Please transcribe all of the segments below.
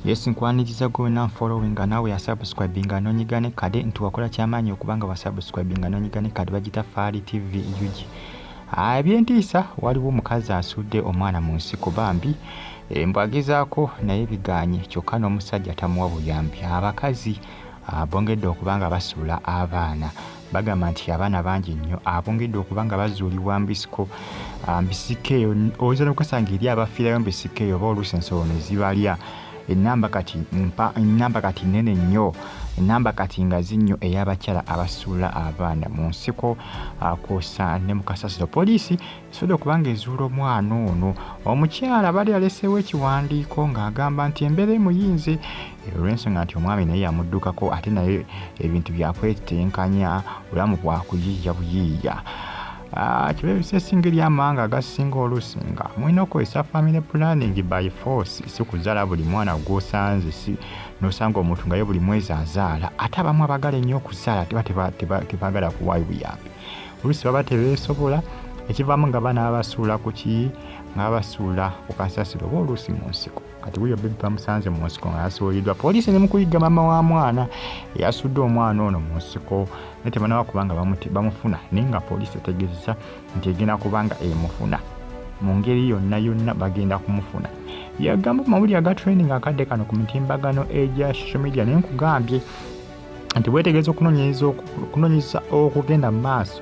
Yes, nkwaniriza gwe wenna following naawe yasubscribinga n'onyiga ne kade nti wakola kyamaanyi okuba nga wasubscribinga n'onyiga ne kade. Bagita Faali TV UG. Ebyentiisa, waliwo omukazi asudde omwana mu nsiko, bambi mbw agezaako naye biganye, kyokka n'omusajja tamuwa buyambi. Abakazi bongedde okuba nga basuula abaana. Bagamba nti abaana bangi nnyo abongedde okuba nga bazuulibwa mbisiko mbisiko eyo. Oyinza n'okwesanga eri abafiirayo mbisiko eyo, oba oluusi ensolo ne zibalya. Enamba kati mpa, enamba kati nene nnyo, enamba kati ngazi nnyo ey'abakyala abasuula abaana mu nsiko kwosa ne mu kasasiro. Poliisi esobodde okuba nga ezuula omwana ono. Omukyala bali aleseewo ekiwandiiko ng'agamba nti embeera emuyinze olw'ensonga nti omwami naye yamuddukako, ate naye ebintu byakwetenkanya, obulamu bwakuyiiya buyiiya. Kiba ebisesinga eri amawanga agasinga, oluusi nga mulina okukozesa family planning by force, si kuzaala buli mwana gw'osanze, si n'osanga omuntu nga ye buli mwezi azaala. Ate abamu abagala ennyo okuzaala tebagala kuwaayo buyambi, oluusi baba tebeesobola, ekivaamu nga baana babasuula ku ki, nga babasuula ku kasasiro oba oluusi mu nsiko. Kati wuyo baby bamusanze mu nsiko nga yasuuliddwa. Poliisi ne mukuyigga maama wa mwana eyasudde omwana ono mu nsiko, naye tebanaba kuba nga bamufuna, naye nga poliisi etegeezesa nti egenda kuba nga emufuna mu ngeri yonna yonna, bagenda kumufuna. Yagamba mawulire aga trending akadde kano ku mitimbagano egya social media, naye nkugambye nti bwetegereza okunoonyereza okugenda mu maaso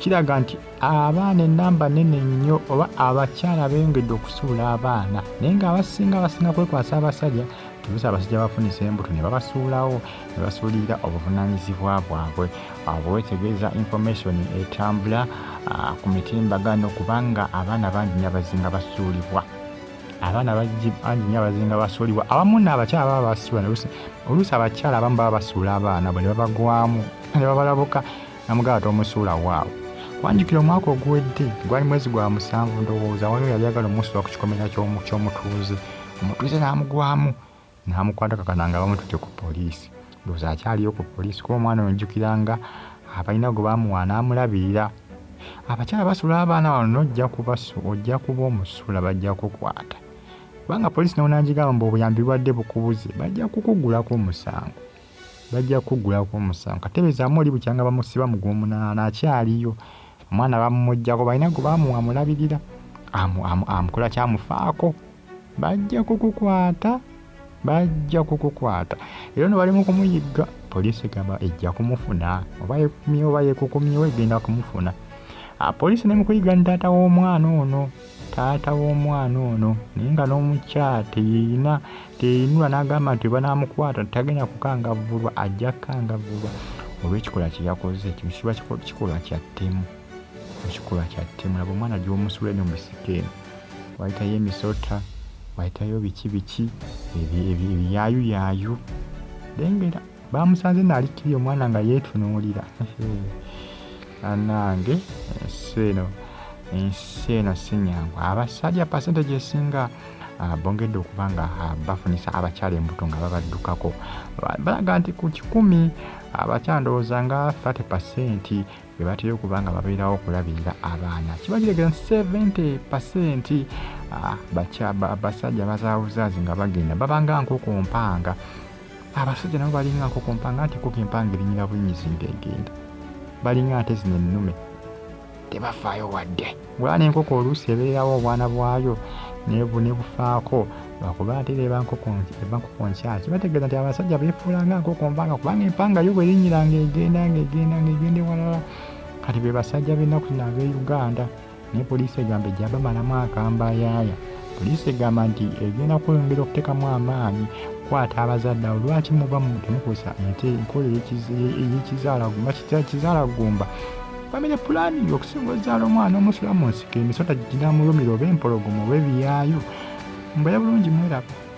kiraga nti abaana enamba nene nnyo, oba abakyala beeyongedde okusuula abaana, naye nga abasinga kwekwasa abasajja. Tubusa abasajja bafunisa embuto ne babasuulawo, ne basuulirira obuvunaanyizibwa bwabwe. Bwewetegereza information etambula ku mitimbagano, kubanga abaana bangi nnyo abazinga basuulibwa, abaana bangi nnyo abazinga basuulibwa. Abamu nno abakyala baba basuula, oluusi abakyala abamu baba basuula abaana bwe ne babagwamu ne babalabuka, namugamba tomusuula waawo. Wanjukira omwaka oguwedde, gwali mwezi gwa 7 ndowooza, waliwo yali agala omusuula ku kikomera ky'omutuuze, omutuuze n'amugwamu n'amukwata kakana nga bamututte ku poliisi. Ndowooza akyaliyo ku poliisi, kuba omwana oyo njukiranga abalina gwe bamuwa n'amulabirira. Abakyala basuula abaana wano, n'ojja ojja kuba omusuula, bajja kukwata, kubanga poliisi newonagigamba mbu obuyambi bubadde bukubuze, bajja kukugulako omusango, bajja kukugulako omusango. Katebezaamu oli bukyanga bamusiba mu gw'omunaana, akyaliyo omwana bamumuggyako, balina gwe bamuwa amulabirira, amukola kyamufaako. Bajja kukukwata, bajja kukukwata. Era ono bali mu kumuyigga, poliisi egamba ejja kumufuna, oba yekukumyewo oba yekukumyewo, egenda kumufuna. Poliisi ne mukuyigga ne taata w'omwana ono, taata w'omwana ono, naye nga n'omukyala teyina teyinula, n'agamba nti banaamukwata tagenda kukangavvulwa, ajja kukangavvulwa olw'ekikolwa kye yakoze. Kino kiba kikolwa kya ttemu, ekikolwa kya ttemu. Laba omwana gy'omusuula eno mu bisiko eno, wayitayo emisota, wayitayo biki biki, ebiyaayuyaayu. Lengera bamusanze naalikiri omwana nga yeetunuulira. Anange, ensi eno, ensi eno si nyangu. Abasajja percentage esinga bongedde okuba nga bafunisa abakyala embuto nga babaddukako. Balaga nti ku 100 abakyala ndowooza nga 30% be batera okuba nga babeerawo okulabirira abaana. Kiba kitegeeza nti 70% basajja bazaawuzaazi nga bagenda babanga nkoko mpanga. Abasajja nabo balinga nkoko mpanga, nti enkoko empanga erinyira buyinyizi ng'egenda, balinga ate zino ennume, tebafaayo wadde. Wala n'enkoko oluusi ebeerawo obwana bwayo nebufaako, lwakuba ate era eba nkoko nkyala. Kibategeeza nti abasajja beefuula nga nkoko mpanga, kubanga empanga yo bwerinnyira ng'egenda ng'egenda ng'egenda ewalala. Kati be basajja b'ennaku zino ab'e Uganda. Naye poliisi egamba ejja bamalamu akambayaaya. Poliisi egamba nti egenda kweyongera okuteekamu amaanyi kukwata abazadde abo. Lwaki muba temukozesa enkola ey'ekizaalaggumba, family planning, okusinga ozaala omwana omusula mu nsiko, emisota ginamulumira oba empologoma oba ebiyaayo? Mbeere bulungi, mweraba.